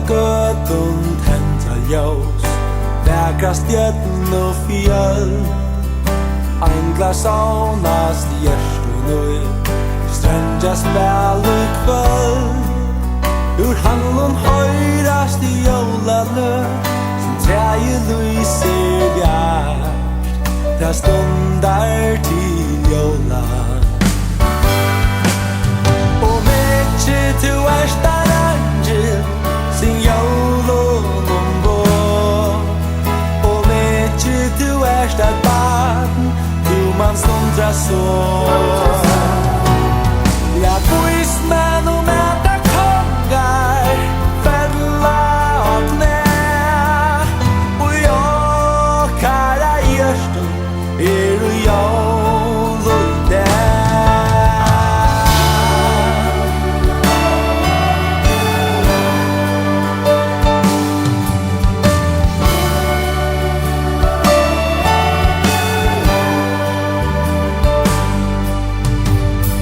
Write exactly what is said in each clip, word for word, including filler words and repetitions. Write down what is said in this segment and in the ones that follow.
Gøtum tendra ljós, vakra stjørnu fjøl. Einglar savnast hjørtum í, streingja spæl í kvøld. Úr handlum hoyrast jólaløg, sum træið lýsir bjart. Tað stundar til jóla. Og mikið tú ert ein eingil, sing jólunum boð. Og mikið tú ert eitt barn, tú manst undra so. Lat vísmenn og mætar kongar fella á knæ, og í okkara hjørtum eru jól í dag.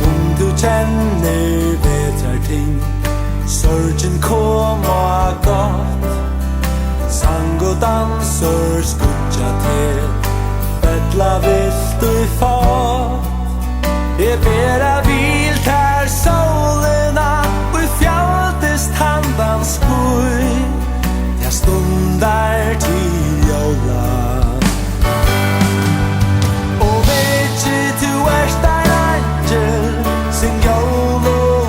Um tú kennir vetrarting, sorgin kom og gátt. Sang og dansur skýggja teg, fella vilt í fátt. Eg bera vil tær sólina, í fjaldis handan ský. Tað stundar til jóla. Og mikið tú ert ein eingil, sing jólum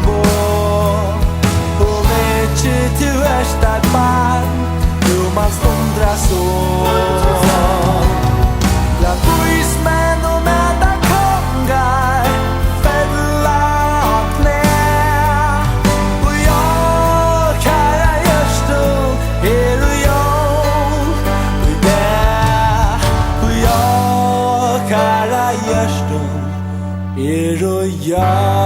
boð. Og mikið tú ert eitt barn, tú manst undra so. Lat vísmenn og mætar kongar fella á knæ, og í okkara hjørtum eru jól í dag, í okkara hjørtum eru jól.